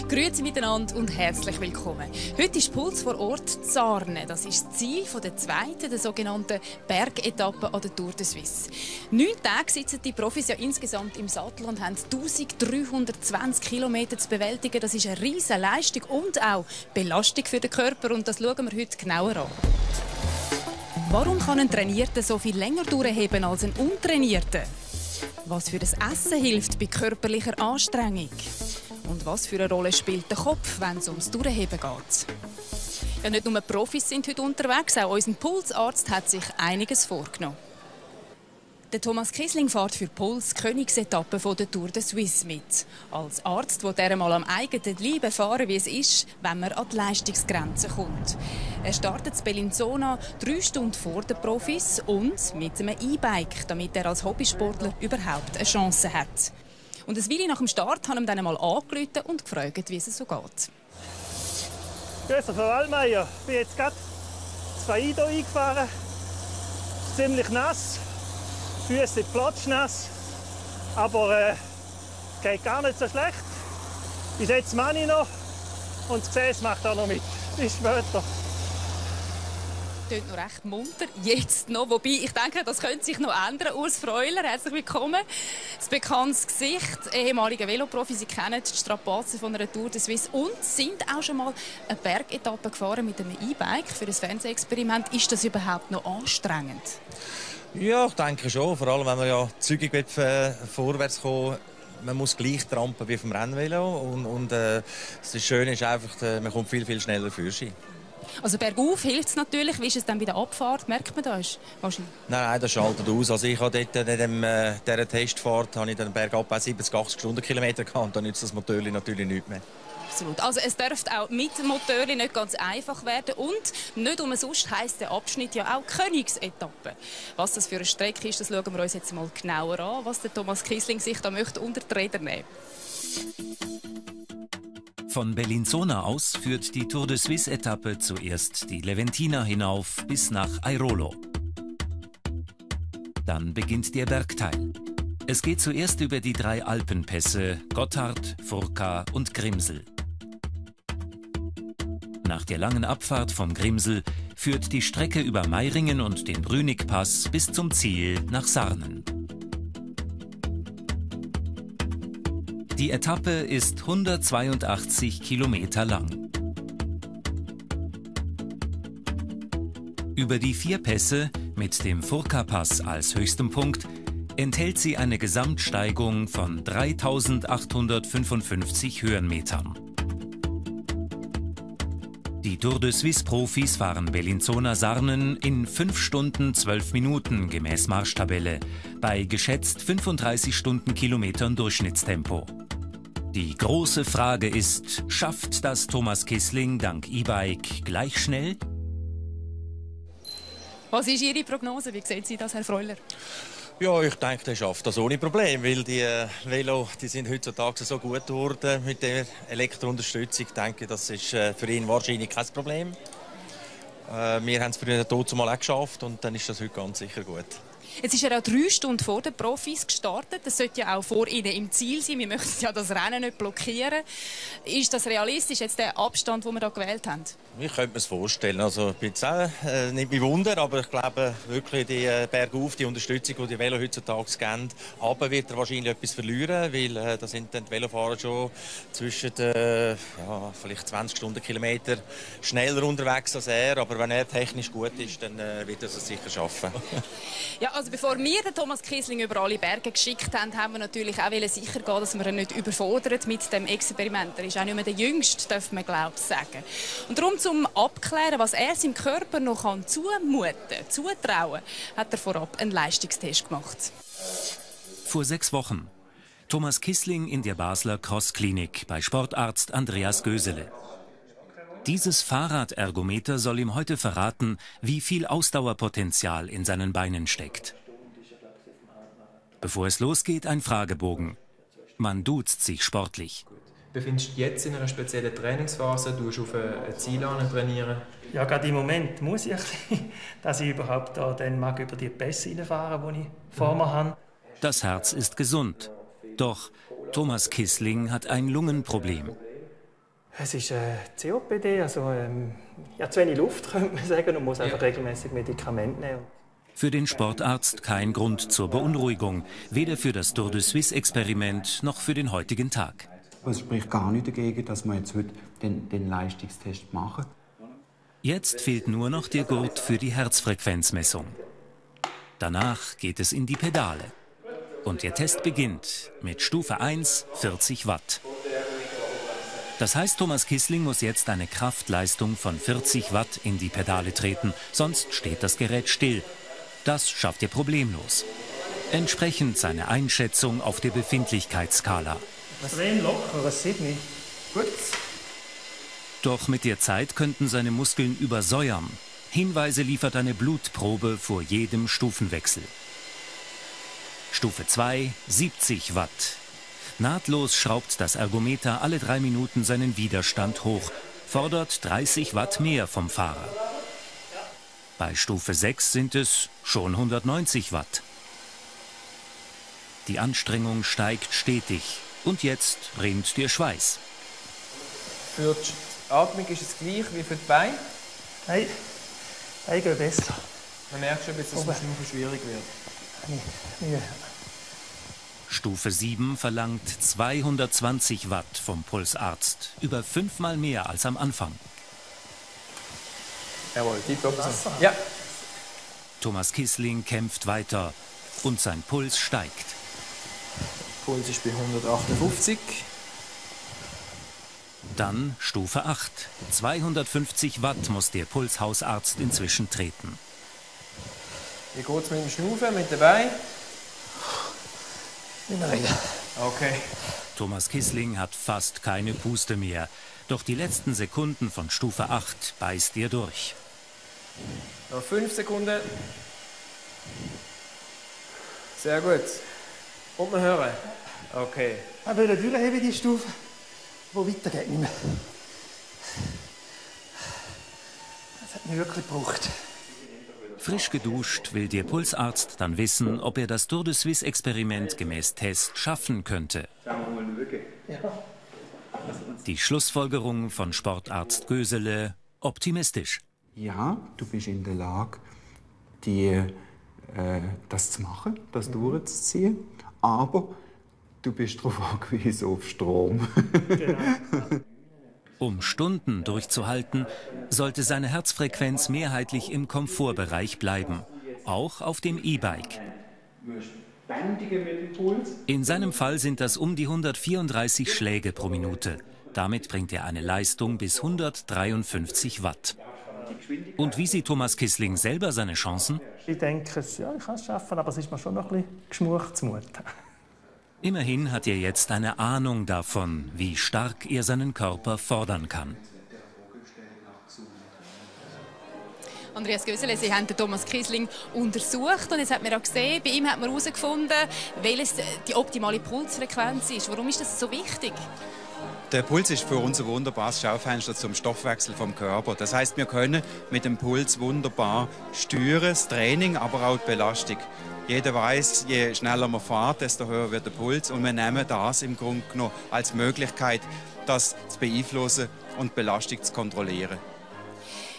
Grüezi miteinander und herzlich willkommen. Heute ist Puls vor Ort Zarne. Das ist das Ziel der zweiten, der sogenannten Bergetappe an der Tour de Suisse. 9 Tage sitzen die Profis ja insgesamt im Sattel und haben 1320 Kilometer zu bewältigen. Das ist eine riesige Leistung und auch Belastung für den Körper. Und das schauen wir heute genauer an. Warum kann ein Trainierter so viel länger durchheben als ein Untrainierter? Was für das Essen hilft bei körperlicher Anstrengung? Und was für eine Rolle spielt der Kopf, wenn es ums Durchheben geht? Ja, nicht nur Profis sind heute unterwegs, auch unser Pulsarzt hat sich einiges vorgenommen. Der Thomas Kissling fährt für Puls Königsetappe von der Tour de Suisse mit. Als Arzt will er einmal am eigenen Leib erfahren, wie es ist, wenn man an die Leistungsgrenze kommt. Er startet in Bellinzona 3 Stunden vor den Profis und mit einem E-Bike, damit er als Hobbysportler überhaupt eine Chance hat. Und ein Weile nach dem Start haben wir ihn dann einmal angerufen und gefragt, wie es so geht. Grüß dich, Frau Wallmeier. Ich bin jetzt gerade zu Faido eingefahren. Ziemlich nass. Die Füße sind platschnass. Aber geht gar nicht so schlecht. Bis jetzt mache ich noch. Und das Gesäß macht auch noch mit. Bis später. Klingt noch recht munter, jetzt noch. Wobei, ich denke, das könnte sich noch ändern. Urs Freuler, herzlich willkommen. Das bekanntes Gesicht, ehemaliger Veloprofi. Sie kennen die Strapazen von einer Tour de Suisse und sind auch schon mal eine Bergetappe gefahren mit einem E-Bike für ein Fernsehexperiment. Ist das überhaupt noch anstrengend? Ja, ich denke schon. Vor allem, wenn man ja zügig vorwärts kommen. Man muss gleich trampen wie vom Rennvelo. Und das Schöne ist einfach, man kommt viel, viel schneller für sich. Also bergauf hilft es natürlich. Wie ist es dann bei der Abfahrt? Merkt man das? Nein, das schaltet aus. Also ich habe dort in dieser Testfahrt habe ich den bergab 70-80 Stundenkilometer gehabt und dann nützt das Motor natürlich nicht mehr. Absolut. Also es dürfte auch mit dem Motor nicht ganz einfach werden und nicht umsonst heisst der Abschnitt ja auch Königsetappe. Was das für eine Strecke ist, das schauen wir uns jetzt mal genauer an, was der Thomas Kissling sich da möchte unter die Räder nehmen. Von Bellinzona aus führt die Tour de Suisse-Etappe zuerst die Leventina hinauf bis nach Airolo. Dann beginnt der Bergteil. Es geht zuerst über die 3 Alpenpässe Gotthard, Furka und Grimsel. Nach der langen Abfahrt vom Grimsel führt die Strecke über Meiringen und den Brünig-Pass bis zum Ziel nach Sarnen. Die Etappe ist 182 Kilometer lang. Über die 4 Pässe mit dem Furka-Pass als höchstem Punkt enthält sie eine Gesamtsteigung von 3.855 Höhenmetern. Die Tour de Suisse-Profis fahren Bellinzona-Sarnen in 5 Stunden 12 Minuten gemäß Marschtabelle bei geschätzt 35 Stundenkilometern Durchschnittstempo. Die große Frage ist, schafft das Thomas Kissling dank E-Bike gleich schnell? Was ist Ihre Prognose? Wie sehen Sie das, Herr Freuler? Ja, ich denke, der schafft das ohne Problem, weil die Velo, die sind heutzutage so gut geworden mit der Elektrounterstützung. Ich denke, das ist für ihn wahrscheinlich kein Problem. Wir haben es früher dazu mal auch geschafft und dann ist das heute ganz sicher gut. Jetzt ist er auch 3 Stunden vor den Profis gestartet. Das sollte ja auch vor ihnen im Ziel sein. Wir möchten ja das Rennen nicht blockieren. Ist das realistisch, jetzt der Abstand, den wir hier gewählt haben? Ich könnte mir das vorstellen. Also, ich bin jetzt auch nicht mein Wunder, aber ich glaube wirklich, die bergauf, die Unterstützung, die die Velo heutzutage geben, aber wird er wahrscheinlich etwas verlieren, weil da sind dann die Velofahrer schon zwischen vielleicht 20 Stundenkilometer schneller unterwegs als er. Aber wenn er technisch gut ist, dann wird er es sicher schaffen. Ja, also bevor wir den Thomas Kissling über alle Berge geschickt haben, haben wir natürlich auch sicher gehen, dass wir ihn nicht überfordern mit dem Experiment. Er ist auch nicht mehr der Jüngste, darf man glaube ich sagen. Und darum, zum Abklären, was er seinem Körper noch zutrauen, hat er vorab einen Leistungstest gemacht. Vor 6 Wochen. Thomas Kissling in der Basler Crossklinik bei Sportarzt Andreas Gösele. Dieses Fahrradergometer soll ihm heute verraten, wie viel Ausdauerpotenzial in seinen Beinen steckt. Bevor es losgeht, ein Fragebogen. Man duzt sich sportlich. Du befindest jetzt in einer speziellen Trainingsphase, du auf ein Ziel trainieren. Ja, gerade im Moment muss ich ein bisschen, dass ich überhaupt da dann mag über die Pässe reinfahren, die ich vor mir habe. Das Herz ist gesund. Doch Thomas Kissling hat ein Lungenproblem. Es ist COPD, also ja, zu wenig Luft, könnte man sagen, und muss einfach regelmäßig Medikamente nehmen. Für den Sportarzt kein Grund zur Beunruhigung, weder für das Tour de Suisse-Experiment noch für den heutigen Tag. Es spricht gar nicht dagegen, dass wir jetzt heute den Leistungstest machen. Jetzt fehlt nur noch der Gurt für die Herzfrequenzmessung. Danach geht es in die Pedale. Und der Test beginnt mit Stufe 1, 40 Watt. Das heißt, Thomas Kissling muss jetzt eine Kraftleistung von 40 Watt in die Pedale treten, sonst steht das Gerät still. Das schafft er problemlos. Entsprechend seine Einschätzung auf der Befindlichkeitsskala. Extrem locker, was sieht nicht. Gut. Doch mit der Zeit könnten seine Muskeln übersäuern. Hinweise liefert eine Blutprobe vor jedem Stufenwechsel. Stufe 2, 70 Watt. Nahtlos schraubt das Ergometer alle 3 Minuten seinen Widerstand hoch, fordert 30 Watt mehr vom Fahrer. Bei Stufe 6 sind es schon 190 Watt. Die Anstrengung steigt stetig und jetzt rinnt der Schweiß. Für die Atmung ist es gleich wie für die Beine? Nein, Beine gehen besser. Man merkt schon, dass es mit dem schwierig wird. Ja. Stufe 7 verlangt 220 Watt vom Pulsarzt, über 5-mal mehr als am Anfang. Jawohl, tipptopp. Ja. Thomas Kissling kämpft weiter und sein Puls steigt. Der Puls ist bei 158. Dann Stufe 8. 250 Watt muss der Pulshausarzt inzwischen treten. Wie geht es mit dem Schnaufen, mit dabei? Immer reden. Okay. Thomas Kissling hat fast keine Puste mehr. Doch die letzten Sekunden von Stufe 8 beißt er durch. Noch 5 Sekunden. Sehr gut. Und wir hören. Okay. Ich will durchheben, die Stufe, wo weitergeht nicht mehr. Das hat mich wirklich gebraucht. Frisch geduscht will der Pulsarzt dann wissen, ob er das Tour de Suisse-Experiment gemäß Test schaffen könnte. Die Schlussfolgerung von Sportarzt Gösele optimistisch. Ja, du bist in der Lage, das zu machen, das durchzuziehen. Aber du bist darauf angewiesen auf Strom. Genau. Um Stunden durchzuhalten, sollte seine Herzfrequenz mehrheitlich im Komfortbereich bleiben, auch auf dem E-Bike. In seinem Fall sind das um die 134 Schläge pro Minute. Damit bringt er eine Leistung bis 153 Watt. Und wie sieht Thomas Kissling selber seine Chancen? Ich denke, ja, ich kann es schaffen, aber es ist mir schon noch ein bisschen geschmucht zumuten. Immerhin hat er jetzt eine Ahnung davon, wie stark er seinen Körper fordern kann. Andreas Gösele, Sie haben den Thomas Kissling untersucht und jetzt hat man auch gesehen, bei ihm hat man herausgefunden, welches die optimale Pulsfrequenz ist. Warum ist das so wichtig? Der Puls ist für uns ein wunderbares Schaufenster zum Stoffwechsel vom Körper. Das heißt, wir können mit dem Puls wunderbar steuern, das Training, aber auch die Belastung. Jeder weiß, je schneller man fährt, desto höher wird der Puls. Und wir nehmen das im Grunde genommen als Möglichkeit, das zu beeinflussen und die Belastung zu kontrollieren.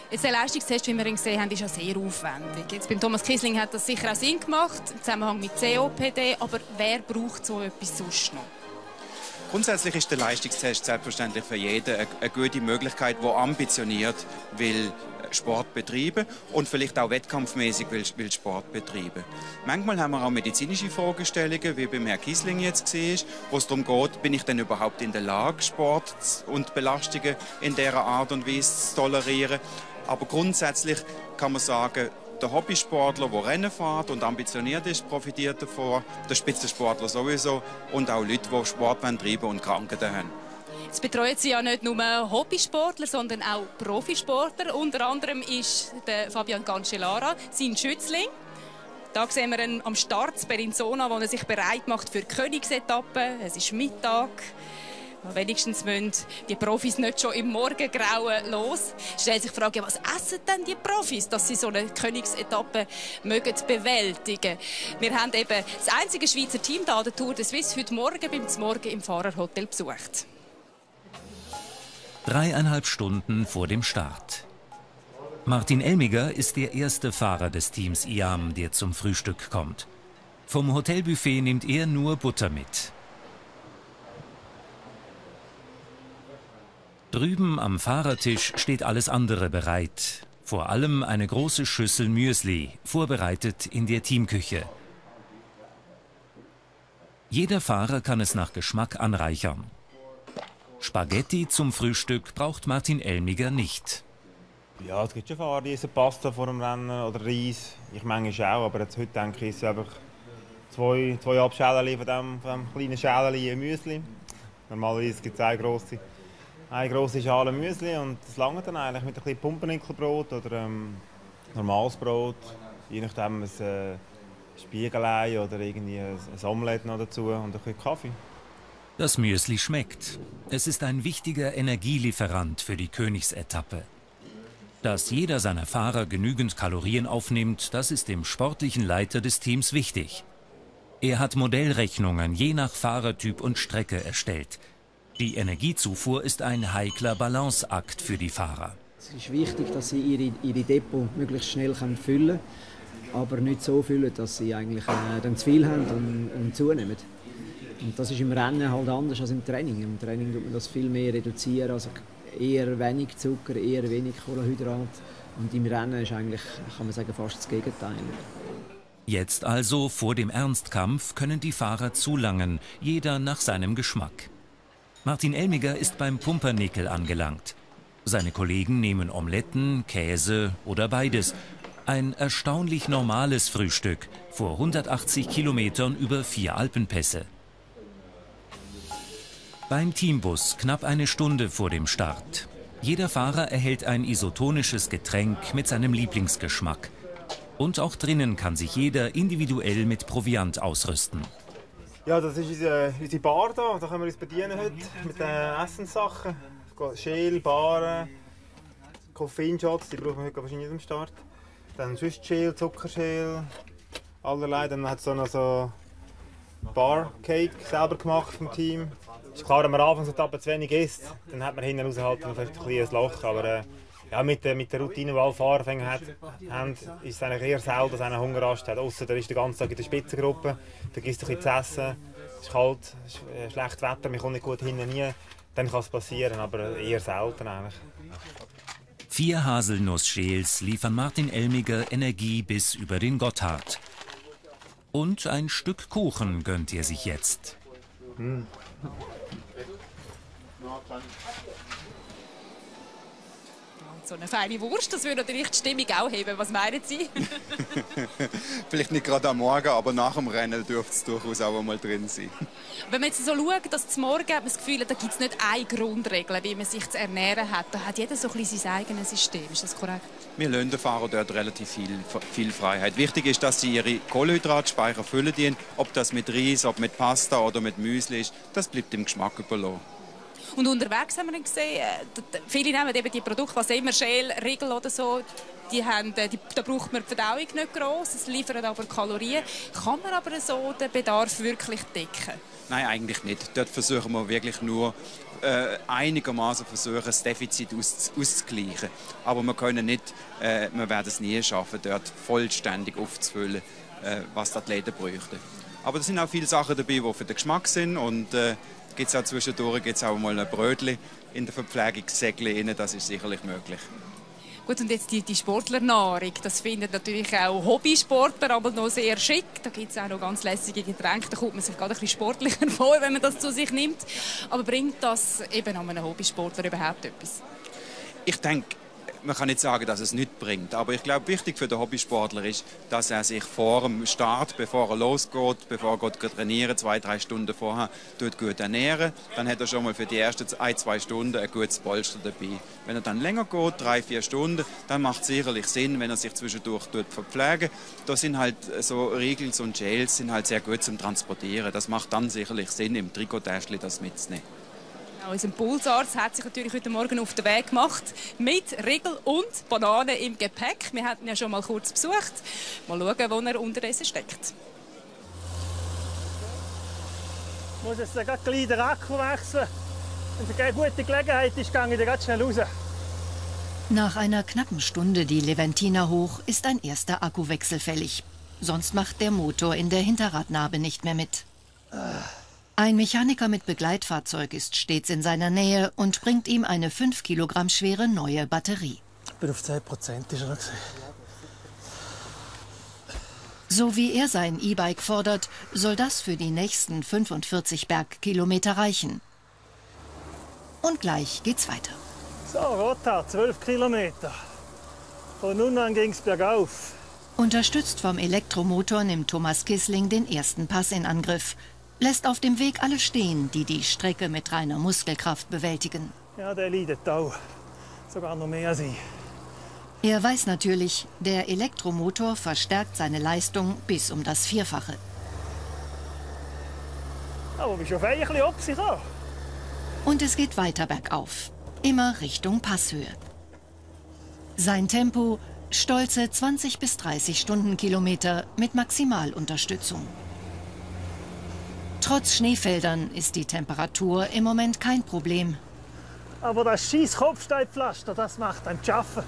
Jetzt der Leistungstest, wie wir ihn gesehen haben, ist ja sehr aufwendig. Jetzt beim Thomas Kissling hat das sicher auch Sinn gemacht, im Zusammenhang mit COPD. Aber wer braucht so etwas sonst noch? Grundsätzlich ist der Leistungstest selbstverständlich für jeden eine gute Möglichkeit, der ambitioniert will Sport betreiben und vielleicht auch wettkampfmäßig will Sport betreiben. Manchmal haben wir auch medizinische Fragestellungen, wie beim Herrn Kissling jetzt war, wo es darum geht, bin ich denn überhaupt in der Lage, Sport und Belastungen in dieser Art und Weise zu tolerieren. Aber grundsätzlich kann man sagen, der Hobbysportler, der Rennen fährt und ambitioniert ist, profitiert davon. Der Spitzensportler sowieso. Und auch Leute, die Sport treiben und Krankheiten haben. Jetzt betreuen Sie ja nicht nur Hobbysportler, sondern auch Profisportler. Unter anderem ist der Fabian Cancellara sein Schützling. Da sehen wir ihn am Start in Bellinzona, wo er sich bereit macht für die Königsetappe. Es ist Mittag. Wenigstens müssen die Profis nicht schon im Morgengrauen los. Stellt sich die Frage, was essen denn die Profis, dass sie so eine Königsetappe bewältigen mögen? Wir haben eben das einzige Schweizer Team da, der Tour de Suisse, heute Morgen beim Morgen im Fahrerhotel besucht. 3,5 Stunden vor dem Start. Martin Elmiger ist der erste Fahrer des Teams IAM, der zum Frühstück kommt. Vom Hotelbuffet nimmt er nur Butter mit. Drüben am Fahrertisch steht alles andere bereit. Vor allem eine große Schüssel Müsli, vorbereitet in der Teamküche. Jeder Fahrer kann es nach Geschmack anreichern. Spaghetti zum Frühstück braucht Martin Elmiger nicht. Ja, es gibt schon Fahrer, die essen Pasta vor dem Rennen oder Reis. Ich manchmal auch, aber jetzt heute denke ich, es einfach zwei Abschälchen von dem kleinen Schälchen Müsli. Normalerweise gibt es eine grosse Schale Müsli und das langt dann eigentlich mit ein bisschen Pumpernickelbrot oder normales Brot. Je nachdem ein Spiegelei oder irgendwie ein Omelett noch dazu und ein bisschen Kaffee. Das Müsli schmeckt. Es ist ein wichtiger Energielieferant für die Königsetappe. Dass jeder seiner Fahrer genügend Kalorien aufnimmt, das ist dem sportlichen Leiter des Teams wichtig. Er hat Modellrechnungen je nach Fahrertyp und Strecke erstellt. Die Energiezufuhr ist ein heikler Balanceakt für die Fahrer. Es ist wichtig, dass sie ihre Depot möglichst schnell füllen können, aber nicht so füllen, dass sie eigentlich dann zu viel haben und zunehmen. Und das ist im Rennen halt anders als im Training. Im Training tut man das viel mehr reduzieren, also eher wenig Zucker, eher wenig Kohlenhydrat. Und im Rennen ist eigentlich, kann man sagen, fast das Gegenteil. Jetzt also, vor dem Ernstkampf, können die Fahrer zulangen, jeder nach seinem Geschmack. Martin Elmiger ist beim Pumpernickel angelangt. Seine Kollegen nehmen Omeletten, Käse oder beides. Ein erstaunlich normales Frühstück vor 180 Kilometern über 4 Alpenpässe. Beim Teambus knapp eine Stunde vor dem Start. Jeder Fahrer erhält ein isotonisches Getränk mit seinem Lieblingsgeschmack. Und auch drinnen kann sich jeder individuell mit Proviant ausrüsten. Ja, das ist unsere Bar hier. Da können wir uns bedienen heute mit den Essenssachen. Schäl, Baren, Koffeinshots, die brauchen wir heute wahrscheinlich nicht am Start. Dann Schüssschäl, Zuckerschäl, allerlei. Dann hat es noch so Barcake selber gemacht vom Team. Es ist klar, wenn man anfangs zu wenig isst, dann hat man hinten raus halt noch ein kleines Loch. Aber ja, mit der Routine, die alle Fahrer haben, ist es eigentlich eher selten, dass einer Hungerast hat. Ausser der ist den ganzen Tag in der Spitzengruppe, da gibt es ein bisschen zu essen, es ist kalt, es ist schlechtes Wetter, man kommt nicht gut hinten rein. Dann kann es passieren, aber eher selten eigentlich. 4 Haselnuss-Schäls liefern Martin Elmiger Energie bis über den Gotthard. Und ein Stück Kuchen gönnt er sich jetzt. So eine feine Wurst, das würde natürlich die Stimmung auch heben. Was meinen Sie? Vielleicht nicht gerade am Morgen, aber nach dem Rennen dürfte es durchaus auch einmal drin sein. Wenn man jetzt so schaut, dass zum Morgen hat man das Gefühl, da gibt es nicht eine Grundregel, wie man sich zu ernähren hat. Da hat jeder so ein bisschen sein eigenes System. Ist das korrekt? Wir lassen den Fahrern dort relativ viel Freiheit. Wichtig ist, dass sie ihre Kohlenhydratspeicher füllen. Ob das mit Reis, ob mit Pasta oder mit Müsli ist, das bleibt dem Geschmack überlassen. Und unterwegs haben wir gesehen, viele nehmen eben die Produkte, was immer Schäl, Riegel oder so, da braucht man die Verdauung nicht gross, es liefert aber Kalorien. Kann man aber so den Bedarf wirklich decken? Nein, eigentlich nicht. Dort versuchen wir wirklich nur einigermaßen das Defizit auszugleichen. Aber wir werden es nie schaffen, dort vollständig aufzufüllen, was die Athleten bräuchten. Aber es sind auch viele Sachen dabei, die für den Geschmack sind und gibt's auch zwischendurch auch mal ein Brötchen in der Verpflegungssäckchen, das ist sicherlich möglich. Gut, und jetzt die Sportlernahrung, das findet natürlich auch Hobbysportler aber noch sehr schick. Da gibt es auch noch ganz lässige Getränke, da kommt man sich gerade ein bisschen sportlicher vor, wenn man das zu sich nimmt. Aber bringt das eben an einem Hobbysportler überhaupt etwas? Ich denke, man kann nicht sagen, dass es nichts bringt. Aber ich glaube, wichtig für den Hobbysportler ist, dass er sich vor dem Start, bevor er losgeht, bevor er trainieren, 2-3 Stunden vorher, gut ernähren. Dann hat er schon mal für die ersten 1-2 Stunden ein gutes Polster dabei. Wenn er dann länger geht, 3-4 Stunden, dann macht es sicherlich Sinn, wenn er sich zwischendurch verpflegen. Da sind halt so Riegel und Gels sind halt sehr gut zum Transportieren. Das macht dann sicherlich Sinn, im Trikottäschchen das mitzunehmen. Unser Pulsarzt hat sich natürlich heute Morgen auf den Weg gemacht mit Riegel und Bananen im Gepäck. Wir hatten ihn ja schon mal kurz besucht. Mal schauen, wo er unterdessen steckt. Ich muss jetzt gleich den Akku wechseln. Wenn es eine gute Gelegenheit ist, gehe ich ganz schnell raus. Nach einer knappen Stunde die Leventina hoch ist ein erster Akkuwechsel fällig. Sonst macht der Motor in der Hinterradnabe nicht mehr mit. Ein Mechaniker mit Begleitfahrzeug ist stets in seiner Nähe und bringt ihm eine 5 Kilogramm schwere neue Batterie. Ich bin auf 10% ist er noch. So wie er sein E-Bike fordert, soll das für die nächsten 45 Bergkilometer reichen. Und gleich geht's weiter. So, Gotthard, 12 Kilometer. Von nun an ging's bergauf. Unterstützt vom Elektromotor nimmt Thomas Kissling den ersten Pass in Angriff. Lässt auf dem Weg alle stehen, die die Strecke mit reiner Muskelkraft bewältigen. Ja, der leidet auch. Sogar noch mehr als ich. Er weiß natürlich, der Elektromotor verstärkt seine Leistung bis um das Vierfache. Aber bist du auf ein bisschen ab sich an? Und es geht weiter bergauf, immer Richtung Passhöhe. Sein Tempo, stolze 20 bis 30 Stundenkilometer mit Maximalunterstützung. Trotz Schneefeldern ist die Temperatur im Moment kein Problem. Aber das scheiß Kopfsteinpflaster, das macht einen zu schaffen.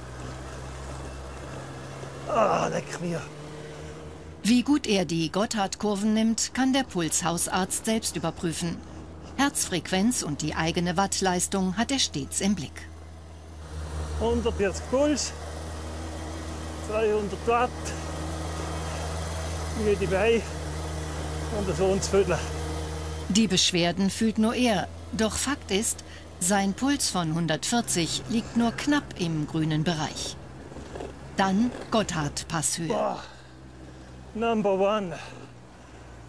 Ah, leck mir. Wie gut er die Gotthard-Kurven nimmt, kann der Pulshausarzt selbst überprüfen. Herzfrequenz und die eigene Wattleistung hat er stets im Blick. 140 Puls, 200 Watt, jede Beine und so ein Viertel. Die Beschwerden fühlt nur er. Doch Fakt ist, sein Puls von 140 liegt nur knapp im grünen Bereich. Dann Gotthard-Passhöhe. Boah. Number one.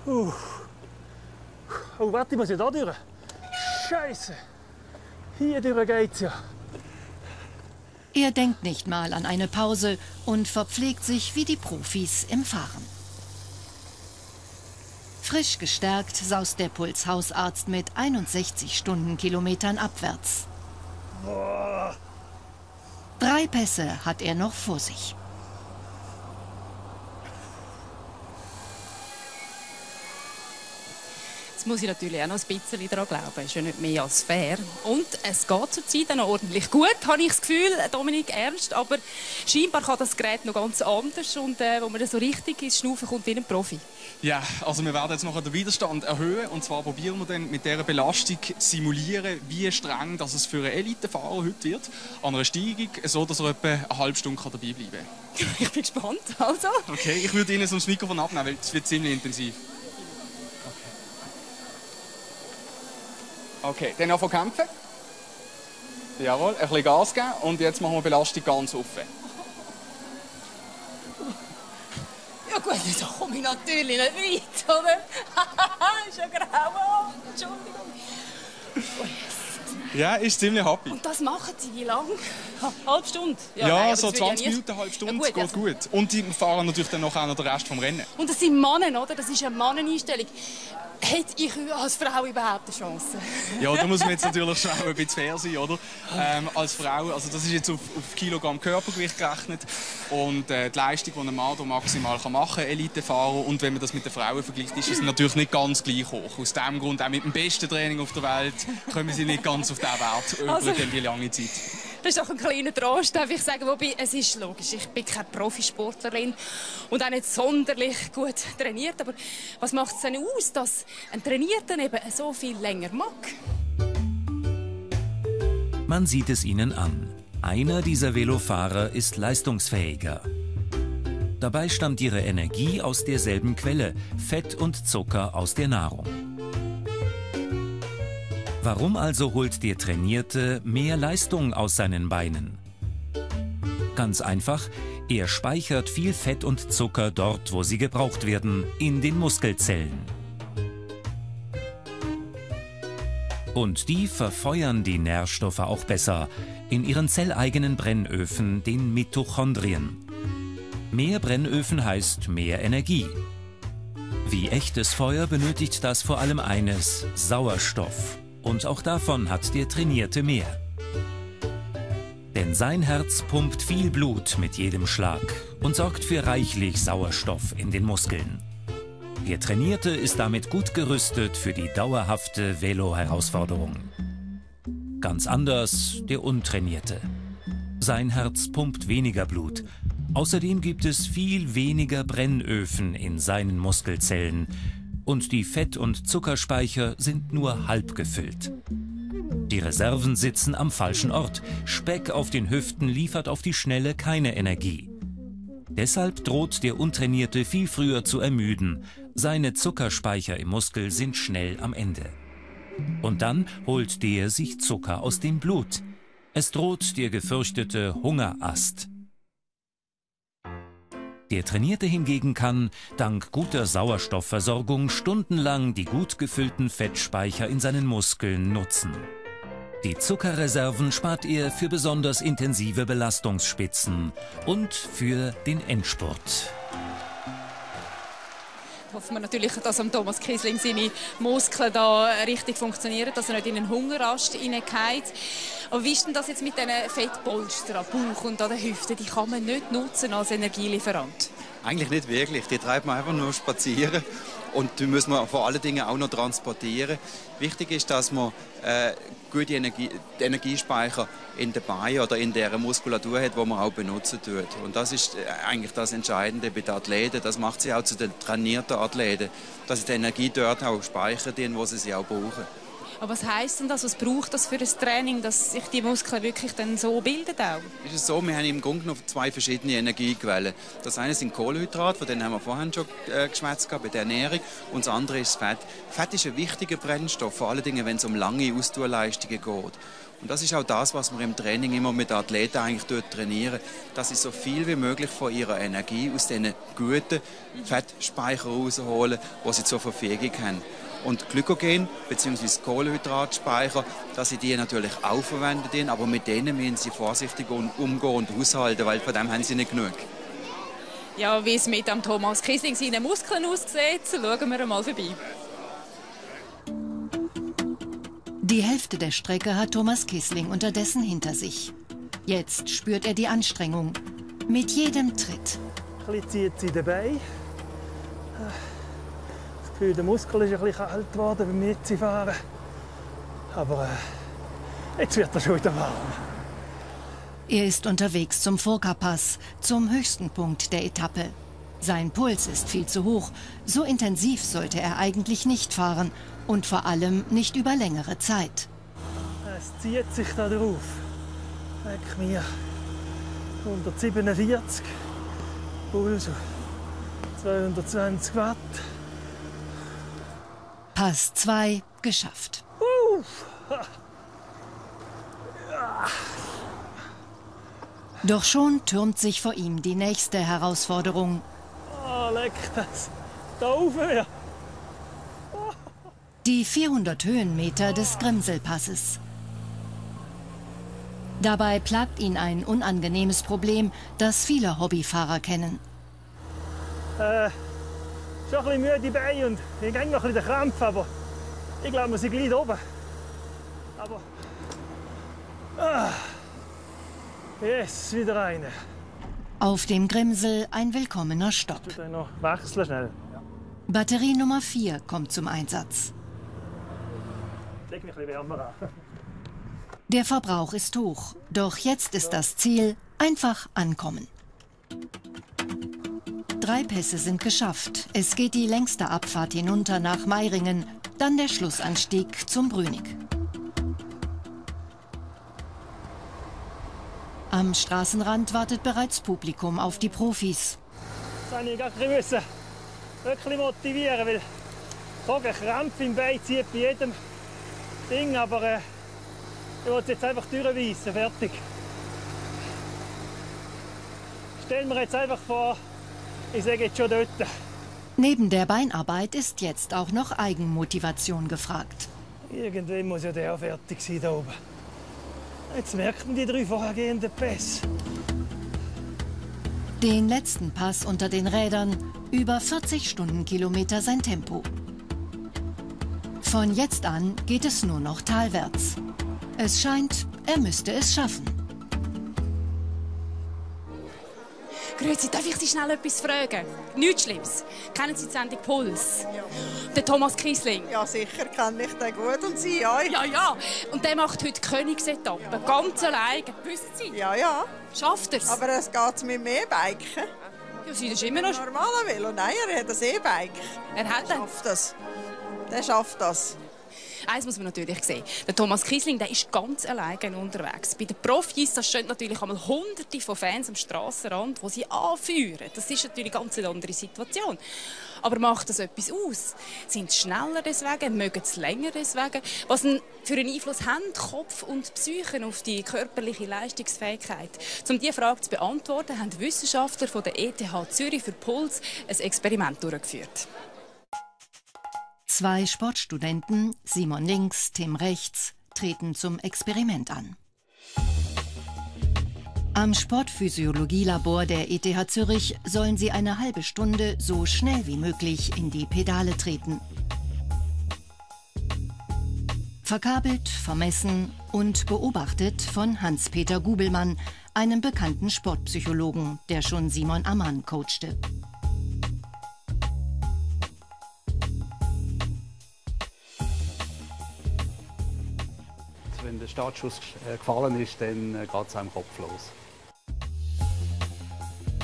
Oh, warte, ich muss ja da durch. Scheiße. Hier durch geht's ja. Er denkt nicht mal an eine Pause und verpflegt sich wie die Profis im Fahren. Frisch gestärkt saust der Pulshausarzt mit 61 Stundenkilometern abwärts. Boah. 3 Pässe hat er noch vor sich. Jetzt muss ich natürlich auch noch ein bisschen daran glauben. Ist ja nicht mehr als fair. Und es geht zurzeit noch ordentlich gut, habe ich das Gefühl, Dominik, ernst. Aber scheinbar kann das Gerät noch ganz anders. Und wo man so richtig ins Schnaufen kommt, wie ein Profi. Ja, also wir werden jetzt noch den Widerstand erhöhen. Und zwar probieren wir dann mit dieser Belastung simulieren, wie streng dass es für einen Elitefahrer heute wird. An einer Steigung, so dass er etwa eine halbe Stunde dabei bleiben kann. Ich bin gespannt. Also. Okay, ich würde Ihnen so das Mikrofon abnehmen, weil es wird ziemlich intensiv. Okay, dann anfangen kämpfen. Jawohl, ein bisschen Gas geben und jetzt machen wir Belastung ganz offen. Ja gut, da komme ich natürlich nicht weit, oder? Ist ja grau. Entschuldigung. Ja, ist ziemlich happy. Und das machen Sie wie lange? Halbe Stunde? Ja, nein, so 20 Minuten, halbe Stunde, ja, gut, geht also gut. Und die fahren natürlich dann noch den Rest vom Rennen. Und das sind Männer, oder? Das ist eine Manneneinstellung. Hätte ich als Frau überhaupt eine Chance? Ja, da muss man jetzt natürlich schon ein bisschen fair sein, oder? Als Frau, also das ist jetzt auf Kilogramm Körpergewicht gerechnet und die Leistung, die ein Mann da maximal machen kann, Elitefahrer, und wenn man das mit den Frauen vergleicht, ist es natürlich nicht ganz gleich hoch. Aus diesem Grund, auch mit dem besten Training auf der Welt, kommen sie nicht ganz auf diesen Wert über die lange Zeit. Das ist doch ein kleiner Trost, darf ich sagen. Wobei, es ist logisch, ich bin keine Profisportlerin und auch nicht sonderlich gut trainiert. Aber was macht es denn aus, dass ein Trainierter eben so viel länger mag? Man sieht es ihnen an. Einer dieser Velofahrer ist leistungsfähiger. Dabei stammt ihre Energie aus derselben Quelle, Fett und Zucker aus der Nahrung. Warum also holt der Trainierte mehr Leistung aus seinen Beinen? Ganz einfach, er speichert viel Fett und Zucker dort, wo sie gebraucht werden, in den Muskelzellen. Und die verfeuern die Nährstoffe auch besser in ihren zelleigenen Brennöfen, den Mitochondrien. Mehr Brennöfen heißt mehr Energie. Wie echtes Feuer benötigt das vor allem eines: Sauerstoff. Und auch davon hat der Trainierte mehr. Denn sein Herz pumpt viel Blut mit jedem Schlag und sorgt für reichlich Sauerstoff in den Muskeln. Der Trainierte ist damit gut gerüstet für die dauerhafte Velo-Herausforderung. Ganz anders der Untrainierte. Sein Herz pumpt weniger Blut. Außerdem gibt es viel weniger Brennöfen in seinen Muskelzellen. Und die Fett- und Zuckerspeicher sind nur halb gefüllt. Die Reserven sitzen am falschen Ort. Speck auf den Hüften liefert auf die Schnelle keine Energie. Deshalb droht der Untrainierte viel früher zu ermüden. Seine Zuckerspeicher im Muskel sind schnell am Ende. Und dann holt der sich Zucker aus dem Blut. Es droht der gefürchtete Hungerast. Der Trainierte hingegen kann, dank guter Sauerstoffversorgung, stundenlang die gut gefüllten Fettspeicher in seinen Muskeln nutzen. Die Zuckerreserven spart er für besonders intensive Belastungsspitzen und für den Endspurt. Hoffen wir natürlich, dass am Thomas Kissling seine Muskeln da richtig funktionieren, dass er nicht in einen Hungerast hineingeht. Aber wie ist denn das jetzt mit diesen Fettpolstern am Bauch und an den Hüften? Die kann man nicht nutzen als Energielieferant? Eigentlich nicht wirklich. Die treibt man einfach nur spazieren. Und die müssen wir vor allen Dingen auch noch transportieren. Wichtig ist, dass man gute Energiespeicher in den Beinen oder in der Muskulatur hat, die man auch benutzen tut. Und das ist eigentlich das Entscheidende bei den Athleten. Das macht sie auch zu den trainierten Athleten, dass sie die Energie dort auch speichern, wo sie sie auch brauchen. Aber was heisst denn das? Was braucht das für ein Training, dass sich die Muskeln wirklich dann so bilden auch? Ist es so, wir haben im Grunde genommen zwei verschiedene Energiequellen. Das eine sind Kohlenhydrate, von denen haben wir vorhin schon geschwätzt bei der Ernährung. Und das andere ist Fett. Fett ist ein wichtiger Brennstoff, vor allen Dingen, wenn es um lange Ausdauerleistungen geht. Und das ist auch das, was wir im Training immer mit den Athleten eigentlich trainieren, dass sie so viel wie möglich von ihrer Energie aus diesen guten Fettspeichern rausholen, die sie zur Verfügung haben. Und Glykogen bzw. Kohlenhydratspeicher, dass sie die natürlich auch verwenden, aber mit denen müssen sie vorsichtig umgehen und haushalten, weil von dem haben sie nicht genug. Ja, wie es mit dem Thomas Kissling seine Muskeln aussieht, schauen wir einmal vorbei. Die Hälfte der Strecke hat Thomas Kissling unterdessen hinter sich. Jetzt spürt er die Anstrengung. Mit jedem Tritt. Ein bisschen zieht sie dabei. Das Gefühl, der Muskel ist ein bisschen kalt geworden beim Mitfahren. Aber jetzt wird er schon wieder warm. Er ist unterwegs zum Furka-Pass, zum höchsten Punkt der Etappe. Sein Puls ist viel zu hoch. So intensiv sollte er eigentlich nicht fahren. Und vor allem nicht über längere Zeit. Es zieht sich da drauf. Leck mir. 147. Puls 220 Watt. Pass 2 geschafft. Doch schon türmt sich vor ihm die nächste Herausforderung. Oh, leck das. Da oben wieder. Die 400 Höhenmeter des Grimselpasses. Dabei plagt ihn ein unangenehmes Problem, das viele Hobbyfahrer kennen. Schon ein bisschen müde Beine und ich habe noch ein bisschen Krampf, aber ich glaube, wir sind gleich oben. Aber... Yes, wieder eine. Auf dem Grimsel ein willkommener Stopp. Ich will noch wechseln schnell. Batterie Nummer 4 kommt zum Einsatz. Leg mich ein bisschen wärmer an. Der Verbrauch ist hoch, doch jetzt ist das Ziel einfach ankommen. 3 Pässe sind geschafft. Es geht die längste Abfahrt hinunter nach Meiringen, dann der Schlussanstieg zum Brünig. Am Straßenrand wartet bereits Publikum auf die Profis. Das musste ich gar nicht wirklich motivieren, weil ein Krampf im Bein zieht bei jedem Ding, aber ich will es jetzt einfach durchweisen, fertig. Stellen wir jetzt einfach vor, ich sage jetzt schon dort. Neben der Beinarbeit ist jetzt auch noch Eigenmotivation gefragt. Irgendwann muss ja der auch fertig sein da oben. Jetzt merken die 3 vorhergehenden Pässe. Den letzten Pass unter den Rädern, über 40 Stundenkilometer sein Tempo. Von jetzt an geht es nur noch talwärts. Es scheint, er müsste es schaffen. Grüezi, darf ich Sie schnell etwas fragen? Nichts Schlimmes. Kennen Sie die Sendung Puls? Ja. Der Thomas Kiesling? Ja, sicher kenne ich den gut und Sie auch. Ja, ja. Und der macht heute Königsetappen, ganz allein. Wissen Sie? Ja, ja. Schafft er es? Aber es geht mit dem E-Biken. Ja, Sie, das ist immer noch... Normaler Velo. Nein, er hat ein E-Bike. Er hat einen? Schafft das. Der schafft das. Eins muss man natürlich sehen. Der Thomas Kiesling, der ist ganz alleine unterwegs. Bei den Profis da stehen natürlich einmal Hunderte von Fans am Strassenrand, die sie anführen. Das ist natürlich eine ganz andere Situation. Aber macht das etwas aus? Sind sie schneller deswegen? Mögen sie länger deswegen? Was für einen Einfluss haben Kopf und Psyche auf die körperliche Leistungsfähigkeit? Um diese Frage zu beantworten, haben Wissenschaftler von der ETH Zürich für Puls ein Experiment durchgeführt. 2 Sportstudenten, Simon links, Tim rechts, treten zum Experiment an. Am Sportphysiologielabor der ETH Zürich sollen sie eine halbe Stunde so schnell wie möglich in die Pedale treten. Verkabelt, vermessen und beobachtet von Hans-Peter Gubelmann, einem bekannten Sportpsychologen, der schon Simon Ammann coachte. Wenn der Startschuss gefallen ist, dann geht es am Kopf los.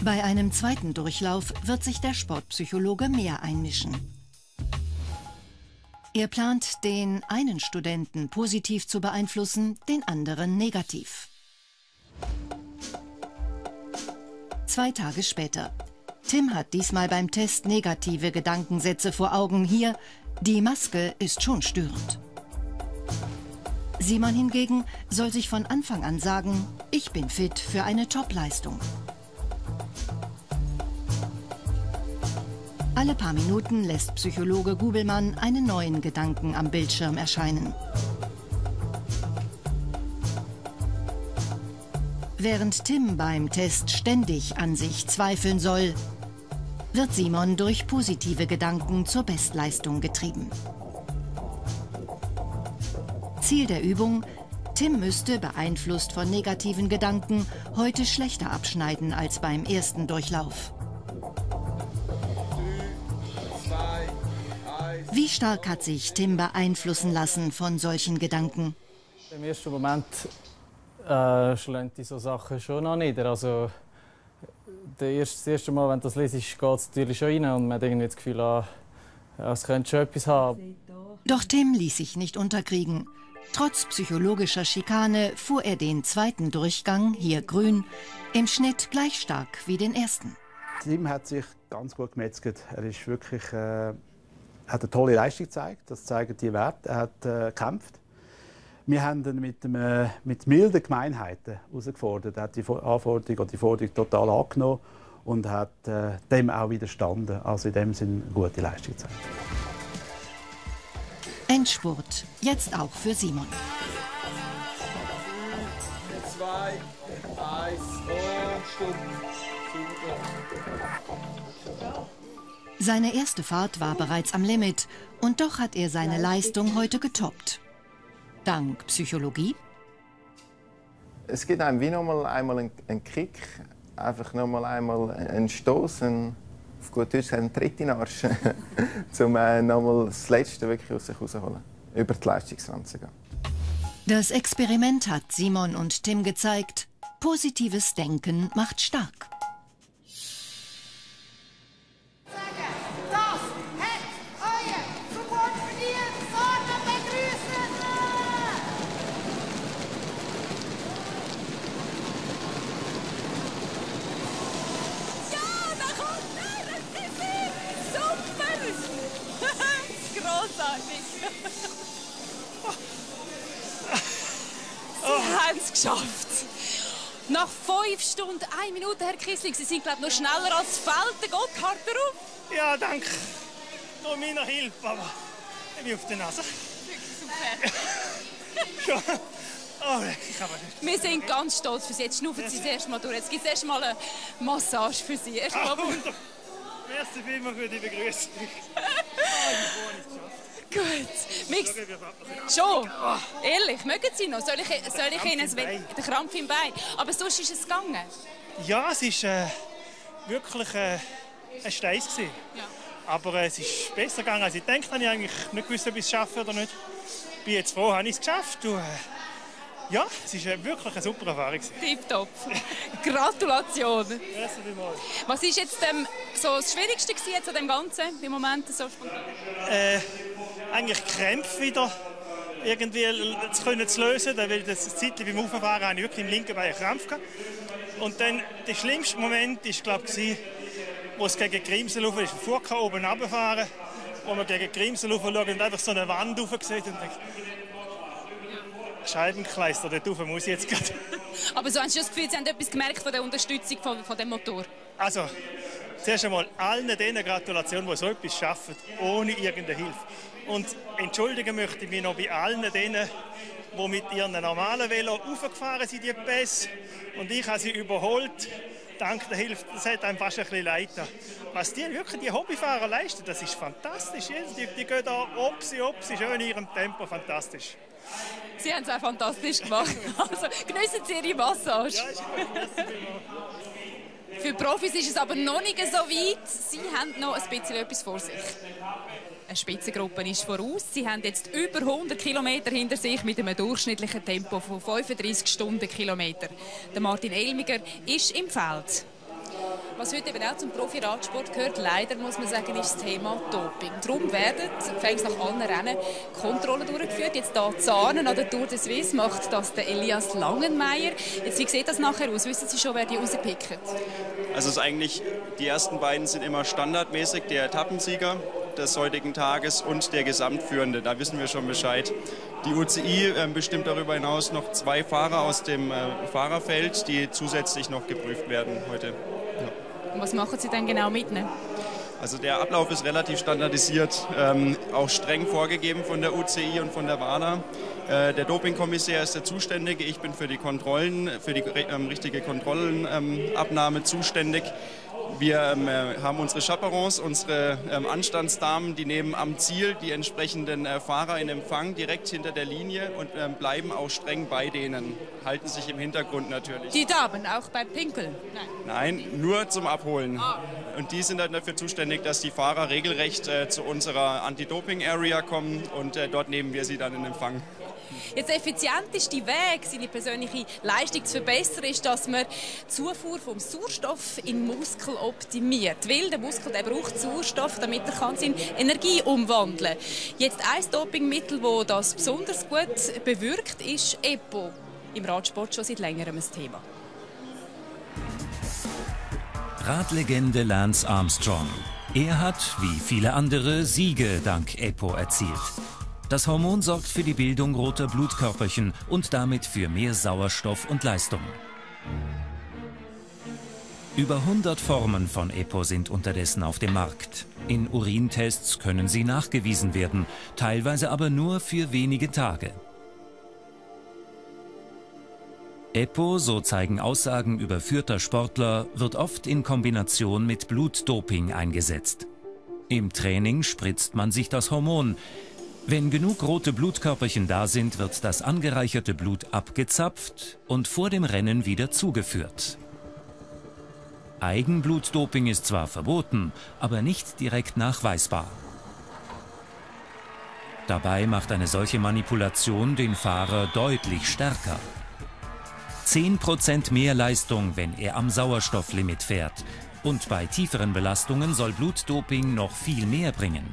Bei einem zweiten Durchlauf wird sich der Sportpsychologe mehr einmischen. Er plant, den einen Studenten positiv zu beeinflussen, den anderen negativ. 2 Tage später. Tim hat diesmal beim Test negative Gedankensätze vor Augen. Hier, die Maske ist schon störend. Simon hingegen soll sich von Anfang an sagen, ich bin fit für eine Topleistung. Alle paar Minuten lässt Psychologe Gubelmann einen neuen Gedanken am Bildschirm erscheinen. Während Tim beim Test ständig an sich zweifeln soll, wird Simon durch positive Gedanken zur Bestleistung getrieben. Ziel der Übung: Tim müsste, beeinflusst von negativen Gedanken, heute schlechter abschneiden als beim ersten Durchlauf. Wie stark hat sich Tim beeinflussen lassen von solchen Gedanken? Im ersten Moment schlägt die so Sachen schon noch nieder. Also, das erste Mal, wenn du das liest, geht es natürlich schon rein und man hat irgendwie das Gefühl, es könnte schon etwas haben. Doch Tim ließ sich nicht unterkriegen. Trotz psychologischer Schikane fuhr er den zweiten Durchgang, hier grün, im Schnitt gleich stark wie den ersten. Tim hat sich ganz gut gemetzelt. Er ist wirklich, hat eine tolle Leistung gezeigt. Das zeigen die Werte. Er hat gekämpft. Wir haben ihn mit milden Gemeinheiten herausgefordert. Er hat die Anforderung oder die Forderung total angenommen und hat dem auch widerstanden. Also in dem Sinne eine gute Leistung gezeigt. Endspurt, jetzt auch für Simon. 2, 1 und Stopp. Seine erste Fahrt war bereits am Limit und doch hat er seine Leistung heute getoppt. Dank Psychologie. Es gibt einem wie noch einmal einen Kick, einfach noch einmal einen Stoß, auf gut Deutsch einen Tritt in den Arsch, um nochmal das Letzte wirklich aus sich herauszuholen, über die Leistungsgrenze zu gehen. Das Experiment hat Simon und Tim gezeigt, positives Denken macht stark. Sie haben es geschafft. Nach 5 Stunden, 1 Minute, Herr Kiesling. Sie sind, glaube ich, noch schneller als Feld. Der Gotthard darauf. Ja, danke. Durch meiner Hilfe, aber ich bin auf der Nase. Schon. Oh, ich kann nicht. Wir sind ganz stolz für Sie. Jetzt schnaufen Sie das erste Mal durch. Jetzt gibt es erst mal eine Massage für Sie. Merci vielmals für die Begrüßung. Gut. Schon? Ehrlich, mögen Sie noch? Soll ich Ihnen den Krampf im Bein? Aber sonst ist es gegangen? Ja, es ist wirklich ein Steiß gewesen. Ja. Aber es ist besser gegangen, als ich gedacht habe. Ich eigentlich nicht gewusst, ob ich es schaffe oder nicht. Ich bin jetzt froh, habe ich es geschafft. Ja, es war wirklich eine super Erfahrung. Tipptopp. Gratulation. Merci vielmals. Was war jetzt so das Schwierigste jetzt an dem Ganzen, im Moment so spontan? Eigentlich Krämpfe wieder irgendwie zu lösen, weil das Zeitchen beim Auffahren hatte ich wirklich im linken Bein einen Krampf gehabt. Und dann der schlimmste Moment war, glaube ich, wo es gegen Grimsel ist. Vorher oben runterfahren, wo man gegen Grimsel schaut und einfach so eine Wand rauf sieht und denkt, Scheibenkleister, dort rauf muss ich jetzt gerade. Aber so haben Sie das Gefühl, Sie haben etwas gemerkt von der Unterstützung von dem Motor? Also, zuerst einmal allen denen Gratulation, die so etwas schaffen, ohne irgendeine Hilfe. Und entschuldigen möchte ich mich noch bei allen denen, die mit ihren normalen Velo raufgefahren sind, die Pässe. Und ich habe sie überholt. Dank der Hilfe, das hat einem fast ein bisschen leid getan. Was die Hobbyfahrer leisten, das ist fantastisch. Die gehen da opsi, schön in ihrem Tempo, fantastisch. Sie haben es auch fantastisch gemacht. Also geniessen Sie Ihre Massage. Ja, ist gut. Für Profis ist es aber noch nicht so weit. Sie haben noch ein bisschen etwas vor sich. Eine Spitzengruppe ist voraus. Sie haben jetzt über 100 Kilometer hinter sich mit einem durchschnittlichen Tempo von 35 Stundenkilometer. Der Martin Elmiger ist im Feld. Was heute eben auch zum Profi-Radsport gehört, leider muss man sagen, ist das Thema Doping. Darum werden, fängt nach allen Rennen, Kontrollen durchgeführt. Jetzt hier Zarnen an der Tour de Suisse macht das der Elias Langenmeier. Jetzt, wie sieht das nachher aus? Wissen Sie schon, wer die rauspicken? Also es ist eigentlich, die ersten beiden sind immer standardmäßig, der Etappensieger des heutigen Tages und der Gesamtführende. Da wissen wir schon Bescheid. Die UCI bestimmt darüber hinaus noch 2 Fahrer aus dem Fahrerfeld, die zusätzlich noch geprüft werden heute. Ja. Und was machen Sie denn genau mit? Ne? Also der Ablauf ist relativ standardisiert, auch streng vorgegeben von der UCI und von der WADA. Der Dopingkommissär ist der Zuständige. Ich bin für die Kontrollen, für die richtige Kontrollenabnahme zuständig. Wir haben unsere Chaperons, unsere Anstandsdamen, die nehmen am Ziel die entsprechenden Fahrer in Empfang direkt hinter der Linie und bleiben auch streng bei denen, halten sich im Hintergrund natürlich. Die Damen auch beim Pinkeln? Nein, nur zum Abholen. Und die sind dann dafür zuständig, dass die Fahrer regelrecht zu unserer Anti-Doping-Area kommen und dort nehmen wir sie dann in Empfang. Jetzt der effizienteste Weg, seine persönliche Leistung zu verbessern, ist, dass man die Zufuhr vom Sauerstoff in den Muskel optimiert. Weil der Muskel der braucht Sauerstoff, damit er kann seine Energie umwandeln kann. Jetzt ein Dopingmittel, das das besonders gut bewirkt, ist EPO. Im Radsport schon seit längerem ein Thema. Radlegende Lance Armstrong. Er hat, wie viele andere, Siege dank EPO erzielt. Das Hormon sorgt für die Bildung roter Blutkörperchen und damit für mehr Sauerstoff und Leistung. Über 100 Formen von EPO sind unterdessen auf dem Markt. In Urintests können sie nachgewiesen werden, teilweise aber nur für wenige Tage. EPO, so zeigen Aussagen überführter Sportler, wird oft in Kombination mit Blutdoping eingesetzt. Im Training spritzt man sich das Hormon. Wenn genug rote Blutkörperchen da sind, wird das angereicherte Blut abgezapft und vor dem Rennen wieder zugeführt. Eigenblutdoping ist zwar verboten, aber nicht direkt nachweisbar. Dabei macht eine solche Manipulation den Fahrer deutlich stärker. 10% mehr Leistung, wenn er am Sauerstofflimit fährt. Und bei tieferen Belastungen soll Blutdoping noch viel mehr bringen.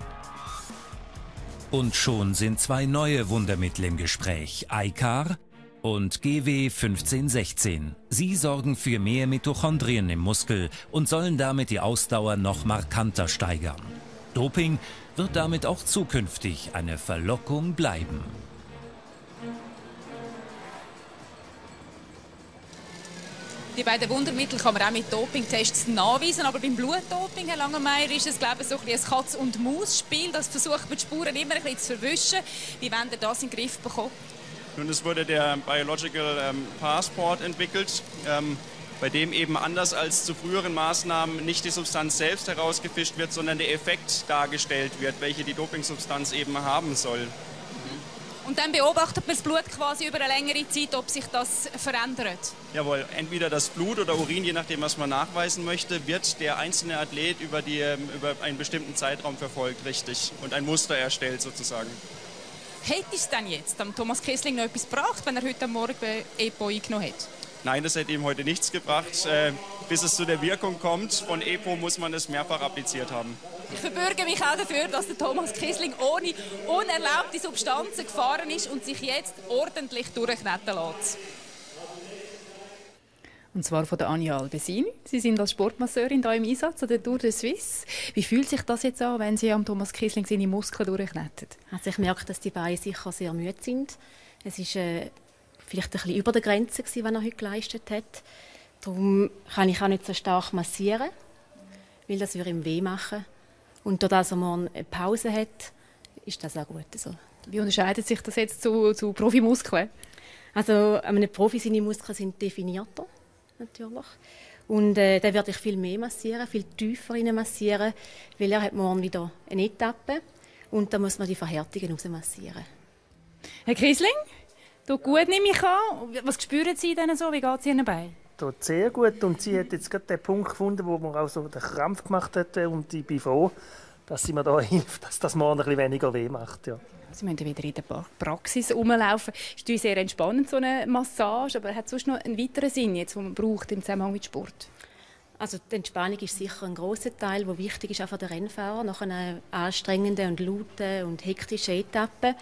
Und schon sind 2 neue Wundermittel im Gespräch, ICAR und GW 1516. Sie sorgen für mehr Mitochondrien im Muskel und sollen damit die Ausdauer noch markanter steigern. Doping wird damit auch zukünftig eine Verlockung bleiben. Die beiden Wundermittel kann man auch mit Dopingtests nachweisen, aber beim Blutdoping, Herr Langenmeier, ist es, glaube ich, so ein Katz-und-Maus-Spiel. Das versucht man die Spuren immer ein bisschen zu verwischen. Wie wollen Sie das in den Griff bekommen? Nun, es wurde der Biological Passport entwickelt, bei dem eben anders als zu früheren Maßnahmen nicht die Substanz selbst herausgefischt wird, sondern der Effekt dargestellt wird, welche die Dopingsubstanz eben haben soll. Und dann beobachtet man das Blut quasi über eine längere Zeit, ob sich das verändert? Jawohl, entweder das Blut oder Urin, je nachdem, was man nachweisen möchte, wird der einzelne Athlet über einen bestimmten Zeitraum verfolgt, richtig. Und ein Muster erstellt sozusagen. Hätte es denn jetzt am Thomas Kessling noch etwas gebracht, wenn er heute Morgen bei EPO eingenommen hätte? Nein, das hätte ihm heute nichts gebracht. Bis es zu der Wirkung kommt, von EPO muss man es mehrfach appliziert haben. Ich verbürge mich auch dafür, dass der Thomas Kessling ohne unerlaubte Substanzen gefahren ist und sich jetzt ordentlich durchkneten lässt. Und zwar von der Anja Albesini. Sie sind als Sportmasseurin hier im Einsatz an der Tour de Suisse. Wie fühlt sich das jetzt an, wenn Sie am Thomas Kessling seine Muskeln durchkneten? Also ich merke, dass die Beine sicher sehr müde sind. Es ist vielleicht ein bisschen über der Grenze, was er heute geleistet hat. Darum kann ich auch nicht so stark massieren, weil das würde ihm weh machen. Und dadurch, dass er morgen eine Pause hat, ist das auch gut so. Wie unterscheidet sich das jetzt zu Profimuskeln? Also einem Profi seine Muskeln sind definierter, natürlich. Und dann werde ich viel mehr massieren, viel tiefer massieren, weil er hat morgen wieder eine Etappe und da muss man die Verhärtungen rausmassieren. Herr Kessling, tut gut, nehme ich an. Was spüren Sie denn so? Wie geht es Ihren Beinen? Tut sehr gut und sie hat jetzt gerade den Punkt gefunden, wo man auch so den Krampf gemacht hat und ich bin froh, dass sie mir da hilft, dass das morgen ein bisschen weniger weh macht. Ja. Sie müssen wieder in der Praxis rumlaufen. Es ist sehr entspannend, so eine Massage, aber hat sonst noch einen weiteren Sinn, jetzt, den man braucht im Zusammenhang mit Sport? Also die Entspannung ist sicher ein grosser Teil, der wichtig ist auch für den Rennfahrer nach einer anstrengenden und lauten und hektischen Etappe.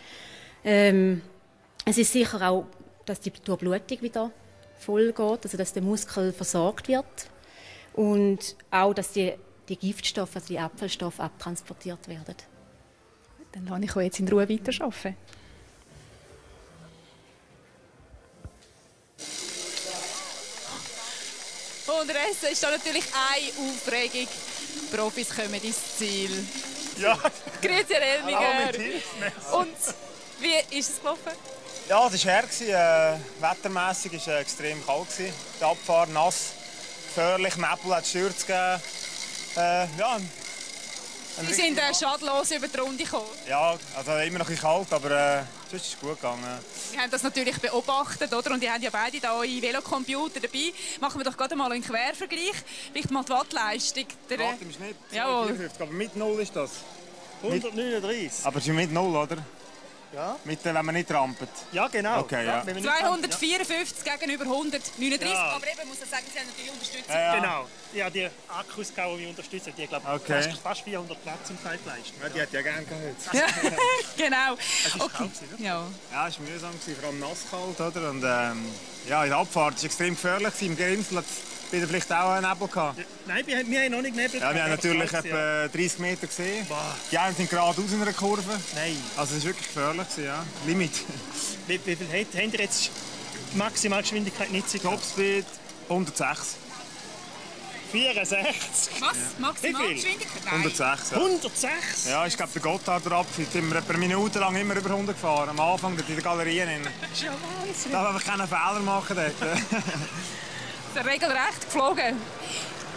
Es ist sicher auch, dass die Durchblutung wieder voll geht, also dass der Muskel versorgt wird und auch, dass die Giftstoffe, also die Abfallstoffe abtransportiert werden. Dann lasse ich euch jetzt in Ruhe weiterarbeiten. Unterdessen ist da natürlich eine Aufregung. Die Profis kommen ins Ziel. Ja. Grüezi, Herr Elmiger. Und wie ist es gelaufen? Ja, es war her. Wettermässig war es extrem kalt. Die Abfahrt nass, gefährlich, Nebel hat Stürze gegeben. Ja, Sie sind schadlos über die Runde gekommen. Ja, also immer noch ein bisschen kalt, aber sonst ist es gut gegangen. Wir haben das natürlich beobachtet, oder? Und ihr habt ja beide hier eure Velocomputer dabei. Machen wir doch gerade mal einen Quervergleich. Vielleicht mal die Wattleistung. Die Watt im Schnitt, jawohl. 54, aber mit 0 ist das. 139. Aber es ist mit 0, oder? Ja. Mit, wenn man nicht rampet. Ja, genau. Okay, ja. 254 gegenüber 139, ja. Aber eben muss ich sagen, Sie haben natürlich Unterstützung. Ja. Genau. Ja, die Akkus, die wir unterstützen, die glaube fast 400 Platz im Feld leisten. Ja, die hat ja gerne gehabt. Ja, genau. Es war kalt, oder? Ja, es war mühsam, vor allem nasskalt. Oder? Und, ja, in der Abfahrt war es extrem gefährlich. Im Grimsel hat es vielleicht auch einen Nebel gehabt. Ja, nein, wir haben noch nicht Nebel. Ja, wir haben natürlich etwa 30 Meter gesehen. Boah. Die einen sind geradeaus in einer Kurve. Nein. Also es war wirklich gefährlich, ja. Limit. Wie viel habt ihr jetzt Maximalgeschwindigkeit nicht? Topspeed 106. 64? Was? Maximalgeschwindigkeit? 106. Ja. 106? Ja, ich glaube, der Gotthard Abfahrt sind wir etwa eine Minute lang immer über 100 gefahren. Am Anfang in der Galerie. Das ist ja Wahnsinn. Da darf ich keinen Fehler machen dort. Das ist regelrecht geflogen.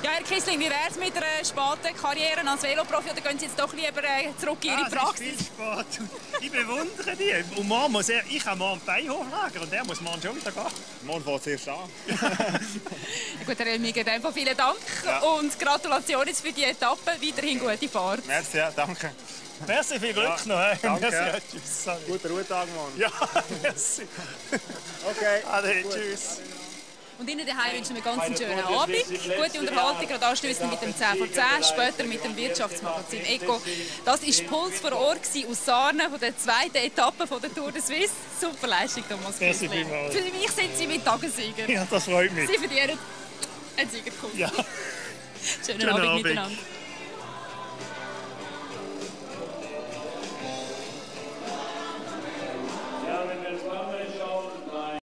Ja, Herr Kessling, wie wäre es mit einer späten Karriere als Veloprofi? Oder gehen Sie jetzt doch lieber zurück in Ihre Praxis? Das ist viel spät. Ich bewundere die. Und morgen muss ich kann morgen die Beine hochlagern und er muss morgen schon wieder gehen. Morgen fängt es erst an. Ja, gut, Herr Elmiger, einfach vielen Dank und Gratulation jetzt für die Etappe. Weiterhin gute Fahrt. Merci, ja, danke. Merci, viel Glück noch. Danke. Merci, tschüss. Guten Ruhetag, Mann. Ja, merci. Okay. Ade, tschüss. Und Ihnen daheim wünschen wir ganz einen schönen Abend. Gute Unterhaltung, gerade anschliessend mit dem 10 vor 10, später mit dem Wirtschaftsmagazin ECO. Das war Puls vor Ort aus Sarnen von der zweiten Etappe von der Tour de Suisse. Super Leistung, Thomas Kessling. Für mich sind Sie mit Tagessieger. Ja, das freut mich. Sie verdienen einen Siegerkuss. Ja. Schönen Abend miteinander.